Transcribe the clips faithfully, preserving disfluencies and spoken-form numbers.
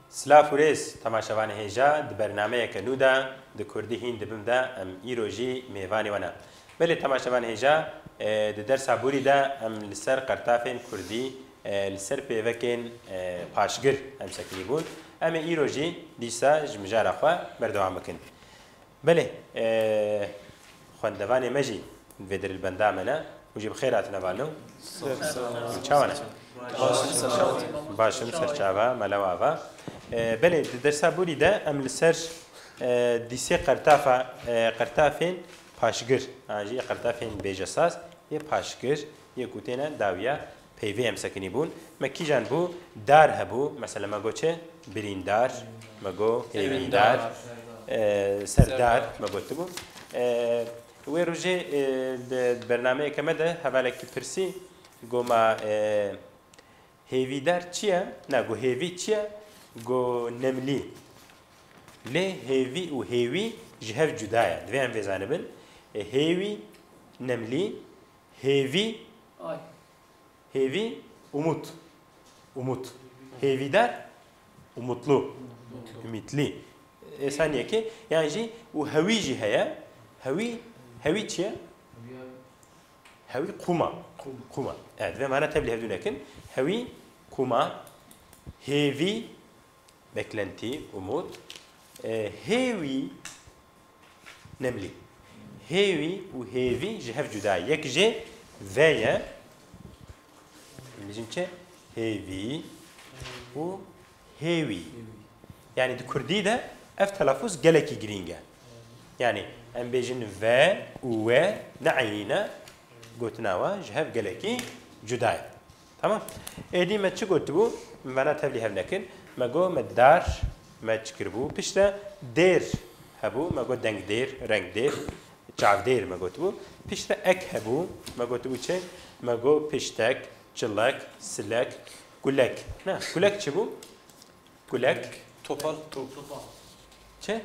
Silav û rêz, temaşevanê hêja, di bernameyeke nû de, di kurdî hîn dibim de, em îro jî mêvanê we ne. Belê, temaşevanê hêja, e, di dersa borî de em li ser qertafên kurdî, e, li ser peyvekên, e, paşgir em sekinî bûn. Em ê îro jî dîsa ji mijara xwe berdewam bikin. Belê, e, xwendevanê me jî vê derê li benda me ne û jî bi xêr hatine valino. Çawa ne? Baş im, serçava, melewa va. E, belê, di dersa borî de em li ser, e, dîsê qertafa, e, qertafên paşgir, an jî qertafên bêjesaz yê paşgir yê ku têne dawiya peyvê em sekinî bûn. Me kîjan bû? Dar hebû. Mesela me got çi? Birîndar. Me got hêvîdar. Serdar. E, serdar me gotibû. E, wê rojê, e, di bernameyeke me de hevalekî pirsî, got ma, e, hêvîdar çi ye? Na, got hêvî çi ye? Got nemlî. Lê hêvî û hêwî ji hev cuda ye. Divê em vê zanibin. E, hêwî, nemlî, hêvî, Hêvî, umut. Umut. Hêvîdar, umutlu. Umutlu. Ümitli. Êsan yekê. Yan jî û hewî jî heye. Hewî, hewî çi ye? Hewî quma. Quma. Quma. Evet, vê mana tevlî hevdû nekin. Hewî, quma, hêvî, beklentî, umut. E, hêwî, nemlî. Hêwî û hêvî ji hev cuda ye. Yek jê ve ye. Em bijîn çi? Hêvî û hêwî. Yanî di kurdî de ev telafûz gelekî girîng e. Yanî em bêjin ve û we ne eynî ne, gotina we ji hev gelekî cuda ye. Tamam. Êdî me çi gotibû? Min vana tevlî hev nekin. Me got me dar, me çi kiribû? Piştre dêr hebû. Me got dengdêr, rengdêr, çavdêr me gotibû. Piştre ek hebû. Me gotibû çi? Me got piştek, çilek, silek, kulek. Ne? Kulek çi bû? Kulek. Topal. Çi?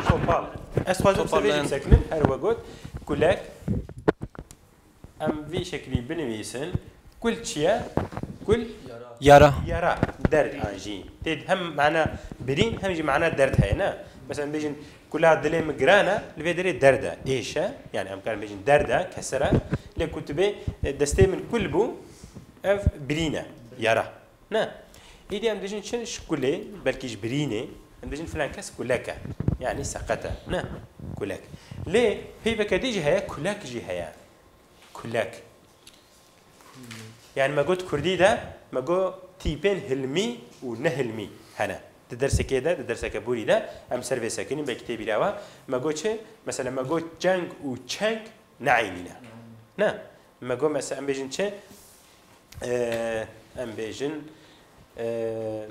Topal. Ez xwazim Topal ser vê jî yani. Bisekinim, her we got. Kulek. Em vî şeklî binivîsin. Kul çi ye? Kul? Yara. Yara. Yara. Derd an jî. Tê hem mana birîn hem jî mana derd heye, ne? Mesela em bêjin kula dilê min giran e, li vê derê derd e. Êş e. Yani em karin bêjin derd e, keser e. Lê ku tu bê, e, destê min kul bû, ev birîn e. Yara. Ne. Êdî em dibêjin çi ji kulê, belkî ji birînê, em dibêjin filan kes kulek e. Yanî seqet e. Ne. Kulek. Lê peyveke dî jî heye, kulek jî heye. Kulek. Yani me got kurdî de, me got tîpên hilmî û nehilmî hene. Di dersekê de, di derseke borî de em ser vê sekinîn, belkî tê bîra we. Me got çi? Mesela me got ceng û çeng ne eynî ne. Ne. Me got mesela em bêjin çi? Ee, em bêjin, ee,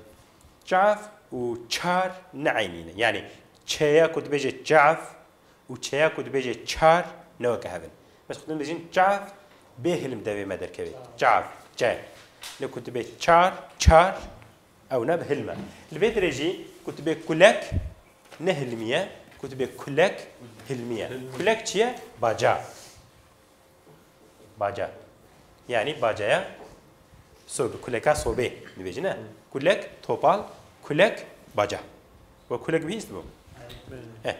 çav û çar ne eynî ne. Yani çeya ku dibêje çav, û çeya ku dibêje çar ne weke hev in. Mesela ku dibêjin çav, bê hilm devê me derkeve. Çav, çe. Lê ku dibê çar, çar, ew ne bi hilm e. Li vê dirê jî ku dibê kulek, ne hilmiye, ku dibê kulek, hilmiye. Kulek çi ye? Baca. Baca. Yani bacaya sobe, kuleka sobê dibêjin, ne? Kulek, topal, kulek, baca. We kulek bihîst bû? Eh,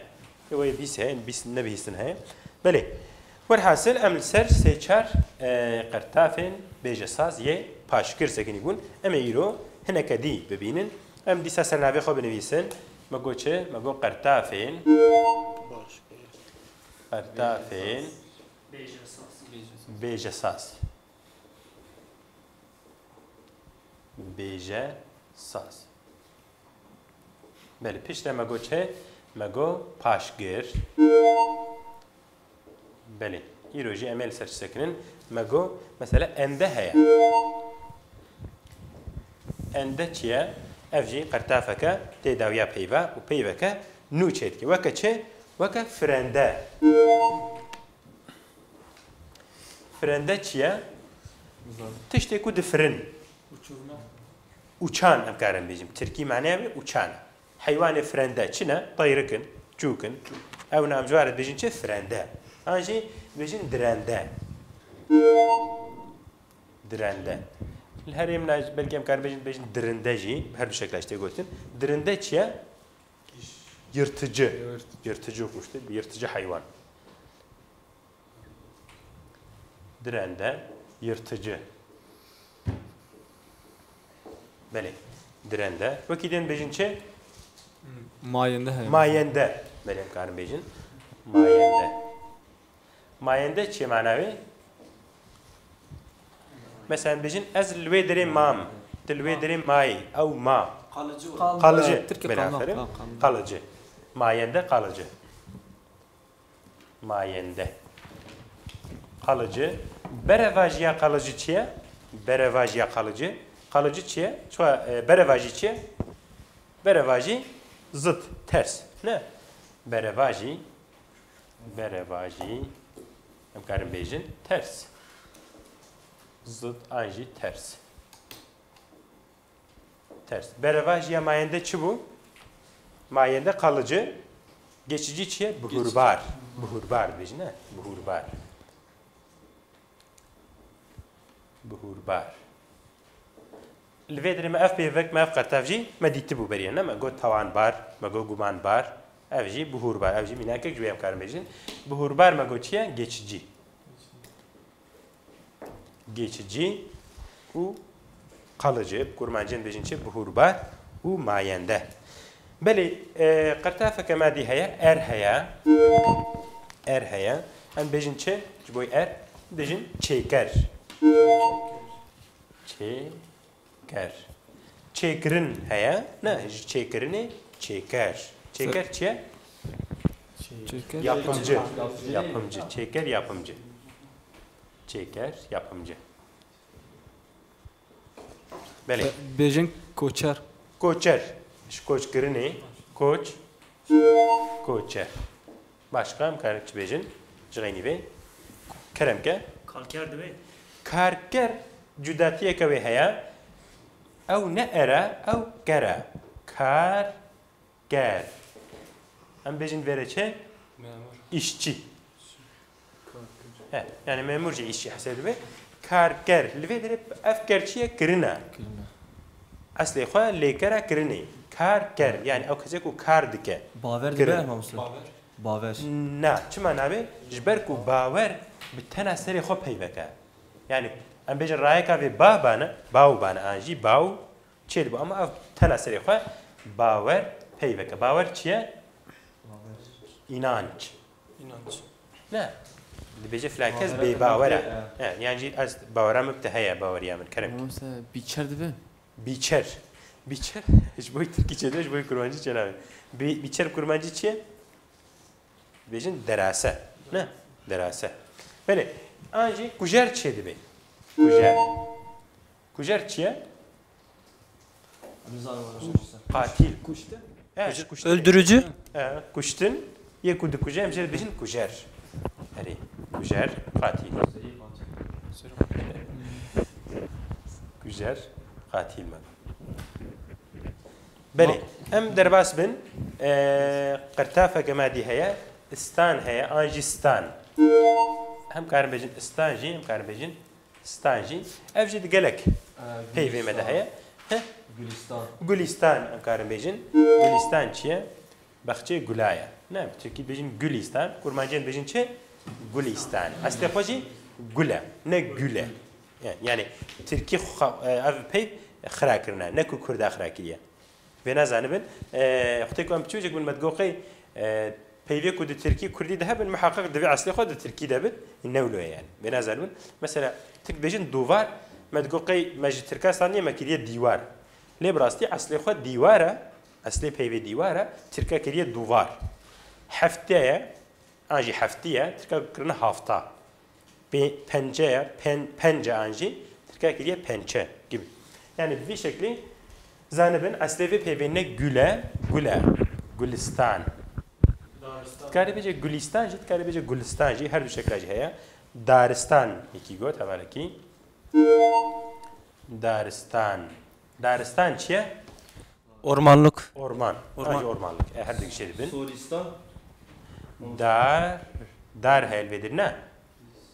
we bîst heye, bîst nebihîstin heye. Belê. Werhasil em li ser sê çar, e, qertafên bêjesaz yê paşgir sekinî bûn. Em ê îro hineke dî bibînin. Em dîsa ser navê xwe binivîsin. Me got çi? Me got qertafên. Qertafên. Bêjesaz. Bêjesaz. Bêjesaz. Belê, piştre me got çi? Me got paşgir. Belê, îro jî em ê li ser çi sekinin? Me got, mesela, ende heye. Ende çi ye? Ev jî qertafeke tê dawiya peyva û peyveke nû çêdike. Weke çi? Weke firende. Firende çi ye? Tiştê ku difirin. Uçurma. Uçan, em karin bêjin. Tirkî maneya wê uçan e. Heywanê firende çi ne? Teyrik in, çûk in. Ew ne em ji wan re dibêjin çi? Firende. An jî dibêjin dirende. Dirende. Li herêm ne, belkî em karin bêjin, bêjin dirinde jî, her du şekla jî tê gotin. Dirinde çi ye? Yırtıcı. Yırtıcı kuştu, yırtıcı hayvan. Dirende, yırtıcı. Belê, dirende. Wekî din bêjin çi? Mayende heye. Mayende. Belê, em karin bêjin. Mayende. Mayende çi mana wê? Mesela bêjin, ez li wê derê mam. Tu li wê derê mayî. Ew ma. Kalıcı. Kalıcı. Tirkî belê, kalmak, aferin. Ha, kalmak. Kalıcı. Mayende, kalıcı. Mayende. Kalıcı. Berevajiya kalıcı çi ye? Berevajiya kalıcı. Kalıcı çi ye? Çuwa, e, berevajî çi ye? Berevajî zıt, ters. Ne? Berevajî, berevajî, em karin bêjin ters. Zıt an jî ters. Ters. Berevajiya mayende çi bû? Mayende kalıcı. Geçici çi ye? Buhurbar. Buhurbar dibêjin, ne? Buhurbar. Buhurbar. Li vê derê me ev peyvek, me ev qertev jî me dîtibû berî, ne? Me got tawanbar, me got gumanbar. Ev jî buhurbar. Ev jî mînakek ji wê em karin bêjin. Buhurbar me got çi ye? Geçici. Geçici û kalıcı. Kurmancên bêjin çi? Buhurbar û mayende. Belê, e, qertafeke me dî heye, er heye. Er heye. Em bêjin çi? Ji bo er, bêjin çêker. Çêker. Çêkirin heye. Ne, ji çêkirinê çêker. Çêker çi ye? Çêker. Yapımcı. Yapımcı. Çêker, yapımcı. Çêker, yapımcı. Belê. Be-, bêjin koçer. Koçer. Ji koçkirinê. Koç. Koçer. Başka em karin çi bêjin? Ji xeynî vê. Kerem ke. Kalker dibe. Karker cudatiyeke wê heye. Ew ne er e, ew ker e. Kar Ker. Em bêjin vêre çi? Memur. İşçi. He, yani memur jî işçi hesab dibe. Karker. Li vê derê ev ker çi ye? Kirin e. Kirin e. Eslê xwe lêkera kirinê. Karker. Yani ew kesê ku kar dike. Baver dibe. Kirin. Baver. Na, çima nabe? Ji ber ku bawer bi tena serê xwe peyvek e. Yani em bêjin rayeka vê ba bane, baw bane an jî, baw. Çêdibe, ama ev tena serê xwe bawer peyvek e. Bawer çi ye? İnanç. İnanç. Ne? Dibêje filan kes bêbawer e. He, yan jî ez bawera min bi te heye, baweriya min, kerem ke. Mesela biçer dibe. Biçer. Biçer. Ji bo tirkî çêdibe, ji bo kurmancî çênabe. Bi-, biçer kurmancî çi ye? Dibêjin derase. Ne? Derase. Belê. An jî kujer çêdibe. Kujer. Kujer çi ye? Katil. Kuştin. Evet. Öldürücü. Evet, kuştin. Yê ku dikuje, em jê dibêjin kujer. Erê, kujer, katil. Kujer, katil me. Belê, em derbas bin, e, qirtafeke me dî heye, stan heye, an jî stan. Hem karin bêjin stan jî, hem karin bêjin Stan jî. Ev jî di gelek peyvê me de heye. Heh? Gulistan. Gulistan em karin bêjin. Gulistan çi ye? Baxçeyê gula ye. Ne, bi tirkî dibêjin gülistan, kurmancî dibêjin çi? Gulistan. Eslê xwe jî gul e, ne gül e. Yani, yani tirkî xwe, e, ev peyv xira kirine, ne ku kurda xira kiriye. Vê nezanibin. E, xwetê ku em biçûcek bin me digot qey, e, peyvê ku di tirkî kurdî de hebin, miheqeq divê eslê xwe di tirkî de bit. Ne wilo ye yani. Vê nezanibin. Mesela, tirk dibêjin duvar, me digot qey me ji tirka standiye me kiriye dîwar. Lê bi rastî eslê xwe dîwar e, eslê peyvê dîwar e, tirka kiriye duvar. Hefte ye, an jî heftî ye, tirka kirine hafta. Pê-, pence ye, pen-, pence an jî tirka kiriye pençe gibi. Yani bi vî şeklî zanibin eslê vê peyvê ne gül e, gul e, gulistan. Daristan. Dikarî bêje gulistan jî, dikarî bêje gulistan jî, her du şekla jî heye. Daristan, yekî got, hevalekî. Daristan. Daristan çi ye? Ormanlık. Orman. Orman. Ancî ormanlık. E, her du gişê dibin. Soristan. Dar. Dar heye li vê dir ne?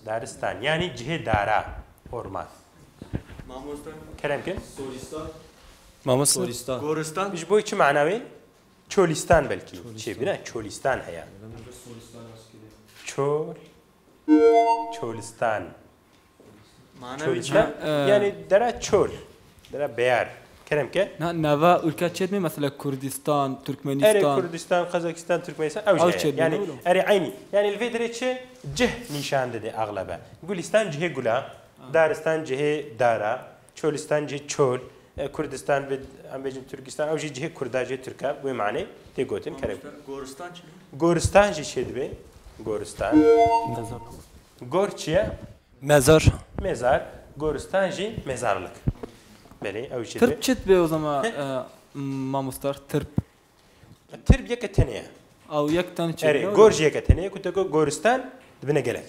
Daristan. Yani cihê dara. Orman. Kerem kin. Mamosta. Goristan. Ji bo çi mana wê? Çolistan belkî. Çolistan. Çêbîne, Çolistan heye. Çol. Çolistan. Mana wî çi? Çolistan. Ee. Yani dera çol. Dera beyar. Kerem ke? Na, nava ülke çêdme mesela Kurdistan, Türkmenistan. Erê Kurdistan, Kazakistan, Türkmenistan. Ew çêdme. Yani erê aynı. Yani li vê derê çi cih nîşan dide axlebe. Gulistan cihê gula. Daristan cihê dara, Çolistan cihê çol, e, Kurdistan bi, em bêjin Tirkistan, ew jî cihê Kurda, cihê Tirka, wê manê tê gotin, kerem. Goristan çi? Goristan jî çê dibe. Goristan. Mezar. Gor çi ye? Mezar. Mezar. Goristan jî mezarlık. Belê, ew çê dibe. Tirp çi dibe o zaman, e, mamostar? Tirp. Tirb yeke tenê ye. Ew yek tenê çêbûye. Erê, gor jî yeke tenê ye, ku te got goristan dibine gelek.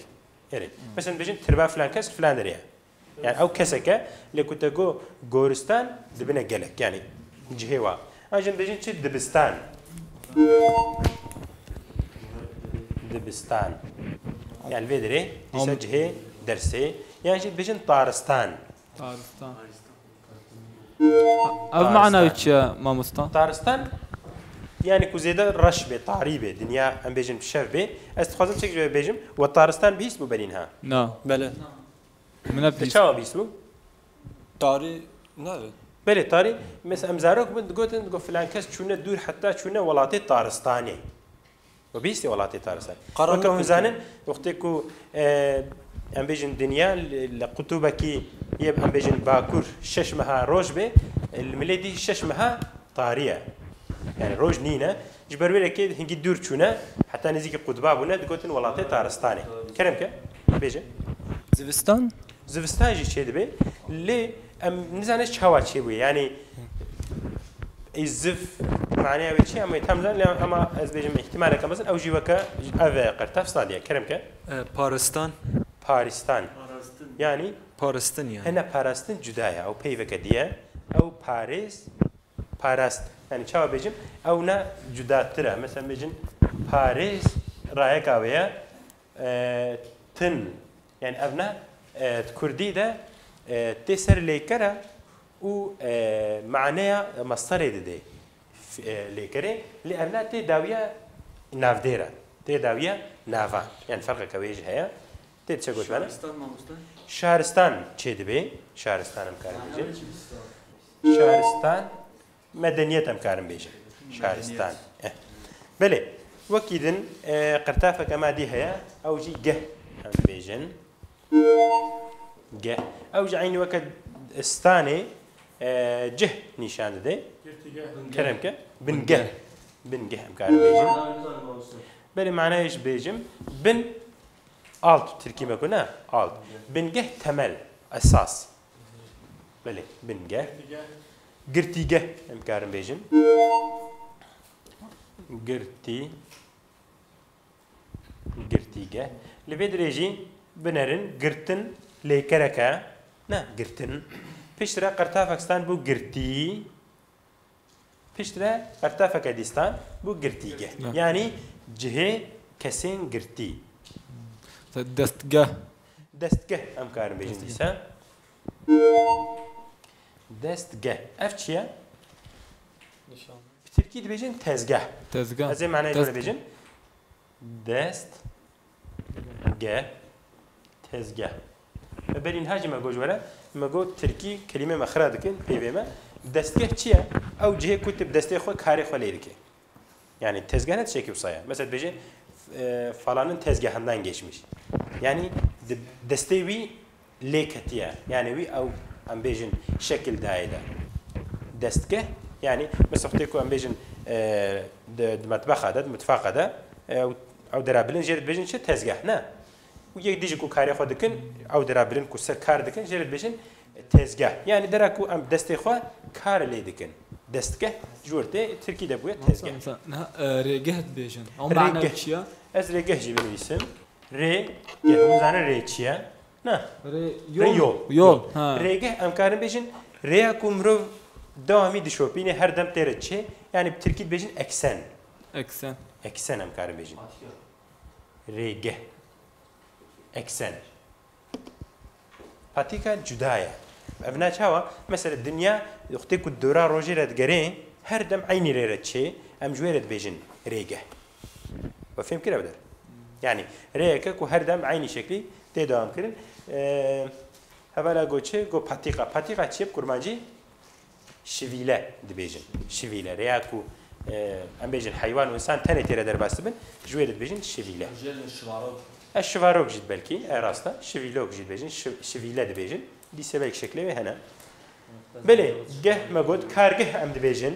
Erê. Mesela dibêjin tirba filan kes filan derê ye. Yani ew kesek e, lê ku te got goristan dibine gelek. Yani cihê wa. An jî dibêjin çi dibistan. Dibistan. Yani vê derê dîsa cihê dersê. Yan jî dibêjin taristan. Taristan. Ev mana wî çi ye, mamosta? Taristan, yani ku zêde reş be, tarî be, dinya em bêjin şev be. Ez dixwazim çek ji we bêjim, we taristan bihîst bû berîn ha? Na. Bele. Min ne bihîst. Çawa bihîst bû? Tarî ne. Belê, tarî. Mesela em zarok bin digotin, digot filan kes çûne dûr heta çûne welatê taristanê. We bihîstî welatê taristan. Weke hûn zanin, wextê ku, e, em bêjin dinya li, li qutûbekî yê, em bêjin bakur şeş meha roj be, li milê dî şeş meha tarî ye. Yani roj nîne. Ji ber wê yekê hingî dûr çûne, heta nêzîkî qutba bûne, digotin welatê taristanê. Kerem ke, bêje. Zivistan? Zivistan jî çê dibe. Lê em nizanin çawa çêbûye. Yani, ê ziv maneya wê çi ye? Em ê tam zanin, lê ama ez bêjim îhtimaleke mezin, ew jî weke ev e, qertaf stadiye. Kerem ke? E, paristan. Paristan. Parastin. Yani? Parastin yani. Hene parastin cuda ye. Ew peyveke diye. Ew paris, parast. Yani çawa bêjim? Ew ne cudatir e. Mesela bêjin paris rayeka wê ye. E, tin. Yani ev ne, e, di kurdî de, e, tê ser lêkere û, e, maneya mastarê dide. F-, e, lêkerê, lê ev ne tê dawiya navdêr e. Tê dawiya nava. Yani ferqeke wê jî heye. Tê diçe gotmane? Şaristan mamoste? Şaristan çê dibe. Şaristan em karin bêjin. Şaristan. Medeniyet em karin bêjin. Şaristan. Eh. Belê. Wekî din, e, qirtafeke me dî heye. Ew jî geh em bêjin. Geh. Ew jî eynî weke stanê, e, cih nîşan dide. Kerem ke. Bingeh. Bingeh em karin bêjin. Belê manayê jî bêjim. Bin alt tirkî me ku ne? Alt. Bingeh temel, esas. Belê, bingeh. Girtîgeh em karin bêjin. Girtî, girtîgeh. Li vê dirêjî binerin, girtin, lêkereke, ne, girtin. Piştre qertafek stan bû girtî. Piştre qertafeke dîstan bû girtîgeh. Yanî cihê kesên girtî. Destgeh. Destgeh em karin bêjin dîsa. Destgeh. Ev çi ye? Bi tirkî dibêjin tezgeh. Tezgeh. Ez ê manayê jê re bêjim. Dest, geh, tezgeh. Me berî niha jî me got ji we re, me got tirkî kelîmê me xira dikin, peyvê me. Destgeh çi ye? Ew cihê ku tu bi destê xwe karê xwe lê dike. Yani tezgah ne tiştekî wisa ye. Mesela dibêje, e, falanın tezgahından geçmiş. Yani di destê wî lê ketiye. Yani wî ew, em bêjin, şekil dayê de. Destgeh, yani mesela wextê ku em bêjin, e, di, di metbexa de, di mitfaqa de, e, ew, ew dera bilind jê re dibêjin çi? Tezgeh, ne? Û yek dî jî ku karê xwe dikin, ew dera bilind ku ser kar dikin, jê re dibêjin tezgeh. Yani dera ku em destê xwe kar lê dikin. Destgeh, ji wir tê, tirkî de bûye tezgeh. Mesela, niha, e, rêgeh dibêjin. Ew mana çi ye? Ez rêgeh jî binivîsim. Rê, geh, hûn zanin rê çi ye? Ne. Rê, rê yol. Yol. Yol. Ha. Rêgeh em karin bêjin, rêya ku mirov dewamî dişopîne, her dem tê re çê, yani bi tirkî dibêjin eksen. Eksen. Eksen em karin bêjin. Rêgeh. Eksen. Patika cuda ye. Ev ne çawa? Mesela dinya wextê ku dora rojê re digerê, her dem eynî rê re çê, em ji wê re dibêjin rêgeh. We fêm kir ev der? Yanî rêyeke ku her dem eynî şeklî tê dewam kirin. Ee, hevala got çi? Got patîqa. Patîqa çi ye bi kurmancî? Şivîle dibêjin. Şivîle. Rêya ku, e, em bêjin heywan û însan tenê tê re derbas dibin, ji wê re dibêjin şivîle. Jê re şivarok. E, şivarok jî belkî, e, rast e. Şivîlok jî dibêjin, şi-, şivîle dibêjin. Dîse belkî şeklê wê hene. Belê, geh me got, kargeh em dibêjin.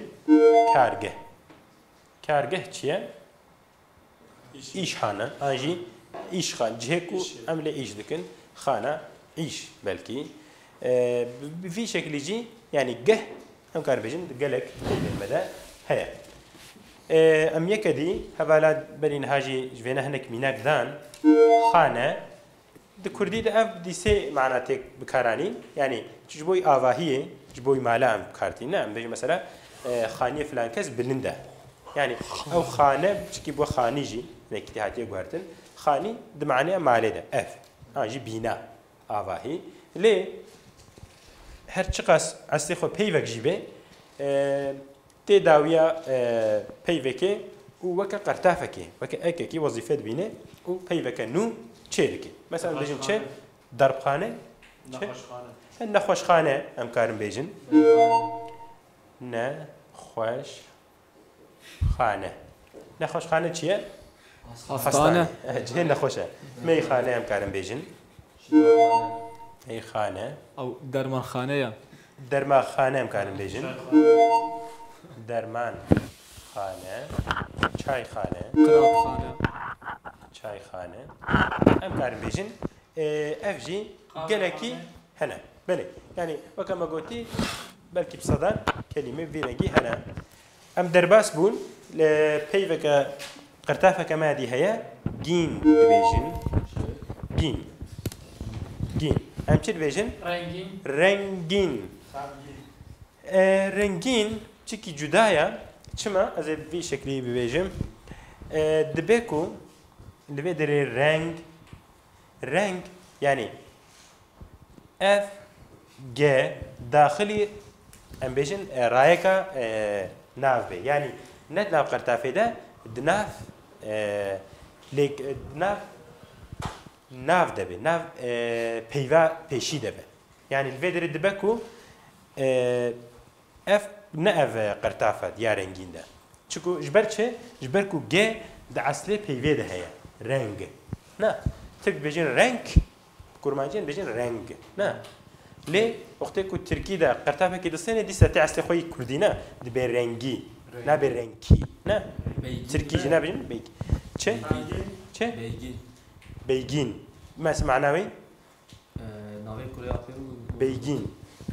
Kargeh. Kargeh çi ye? Îşxane, an jî îşxan-, cihê ku em lê îş dikin, xana, îş belkî. E, bi, bi vî şekilî jî, yanî geh, em karin bêjin, gelek tevlên me de heye. E, em yeke dî, hevala berî niha jî ji vêne hinek mînak dan, xane, Di kurdî de ev dîsê mana tê bikaranîn. Yanî ji bo avahiyê, ji bo mala em bikar tînin. Ne, em bêjin mesela, e, xaniyê filan kes bilind e. Yanî ew xane, çikî bo xanî jî nekî hatiye guhertin. Xanî di maneya malê de, ev. An jî bîna, avahî. Lê her çiqas eslê xwe peyvek jî bê, e, Tê dawiya, e, peyvekê û weke qertafekê, weke ekekî wezîfe dibîne û peyveke nû çê dike. Mesela em bêjin çi? Nexweşxane. Derbxane. Çi? Nexweşxane. He, nexweşxane em karin bêjin. Meyxane. Nexweşxane. Nexweşxane çi ye? Hastane. Hastane. He, cihê nexweş e. Meyxane em karin bêjin. Meyxane. Ew dermanxane ye. Dermaxane em karin bêjin. Dermanxane. Dermanxane. Çayxane. Qiraatxane. Çayxane. Em karin bêjin. Ee, ev jî gelekî hene. Belê. Yanî weke me gotî, belkî bi sedan kelîme vî rengî hene. Em derbas bûn, li peyveke, qirtafeke me dî heye, gîn dibêjin. Gîn. Gîn. Em çi dibêjin? Rengîn. Rengîn. Xemgîn. E, rengîn çikî cuda ye. Çima? Ez ê vî şeklî bibêjim. E, dibe ku li vê derê reng, reng, yanî F, G, daxilî, em bêjin, e, rayeka, e, nav be. Yanî ne di nav qertafê de, di nav, e, lêk, e, di nav, nav de be, nav, e, peyva pêşî de be. Yanî li vê derê dibe ku, e, Ev ne ev, e, qertaf e, diya rengîn de. Çiku ji ber çi? Ji ber ku G di eslê peyvê de heye. Reng. Na. Tirk dibêjin renk, kurmancî dibêjin reng. Na. Lê wextê ku tirkî de qertafekî distêne, dîsa tê eslê xwe yî kurdî ne, dibê rengî. Reng. Nabê renkî. Ne? Beygî. Tirkî jî nabêjin beygî. Çi? Beygî. Çi? Beygî. Beygîn. Mes mana wê? Ee, navê kurê apê û Beygîn.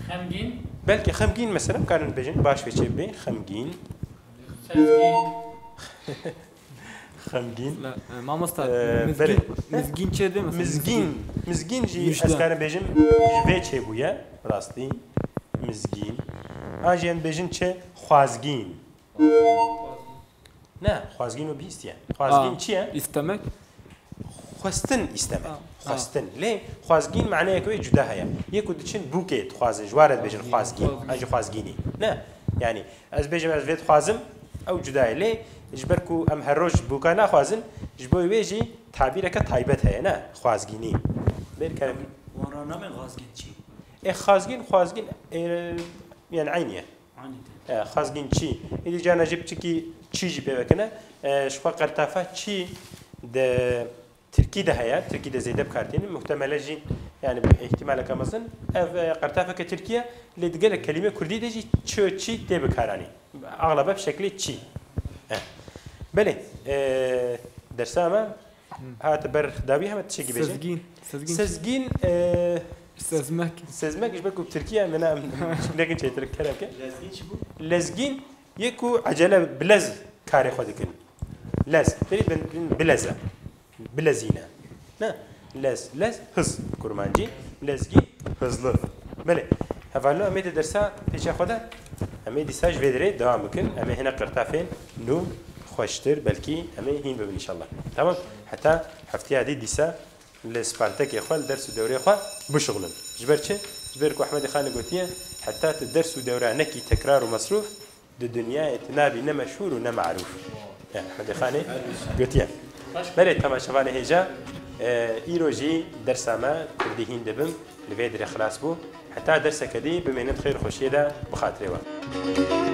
Xemgîn. Belkî xemgîn mesela, karin bêjin, baş vê çê bê, xemgîn. Sezgîn. Xemgîn. La, e, mamosta, Ee, mizgîn, belê. Mizgîn çê dê mesela, Mizgîn. Mizgîn jî Müşde. Ez karin bêjim, ji vê çê bûye, rastî. Mizgîn. An jî em bêjin çi? Xwazgîn. Ne, xwazgîn û bihîstiye. Xwazgîn Aa, çi ye? İstemek. Xwestin îstemek. Ha, ha. Xwestin. Lê xwazgîn maneyeke wê cuda heye. Yê ku diçin bûkê dixwazin, ji wan re dibêjin xwazgîn. Xwazgîn. An jî xwazgînî. Ne. Yanî ez bêjim ez vê dixwazim, ew cuda ye. Lê ji ber ku em her roj bûka naxwazin, ji bo wê jî tabîreke taybet heye, ne? Xwazgînî. Bêr kerem. Wan re namen xwazgîn çi? Ê xwazgîn, xwazgîn, ê, yani eynî ye. Anî de. E, xwazgîn çî. Êdî carna jî piçikî çî jî pê vekine. E, ji xwe qertafa çî di tirkî de heye. Tirkî de zêde bi kar tînin. Muhtemele jî, yani bi îhtimaleke mezin. Ev, e, qertafeke tirkî ye. Lê di gelek kelîme kurdî de jî çi, çî tê bikaranîn. Axlebe bi şeklê çî. E. Belê. E, dersa me Hate ber dawî heme tiştekî bêje. Sezgîn. Sezgîn. Sezgîn, e, Sezmek. Sezmek ji ber ku bi tirkî ye, em vêna em nekin çêtir kerem ke. Lezgîn çi bû? Lezgîn yê ku ecele bi lez karê xwe dikin. Lez. Berî bin, bin bileze. Bilezîne. Ne? Lez. Lez, hız. Kurmancî. Lezgîn, hızlı. Belê. Hevalno, em ê di dersa pêşiya xwe de, em ê dîsa ji vê derê dewam bikin. Em ê hinek qirtafên nû xweştir, belkî em ê hîn bibin înşallah. Tamam? Heta hefteya dî dîsa li spartekê xwe, li ders û dewrê xwe bişuxulin. Ji ber çi? Vêr ku Ehmedê Xanê gotiye, heta tu ders û dewra nekî tekrar û mesrûf, di dinyayê tu nabî ne meşhûr û ne marûf. Ya, Ehmedê Xanê gotiye. Belê, temaşevanê hêja, e, îro jî dersa me Kurdî hîn dibim, li vê dirê xilas bû. Heta derseke dî bimênin di xêr û xweşiyê de, bi xatirê we.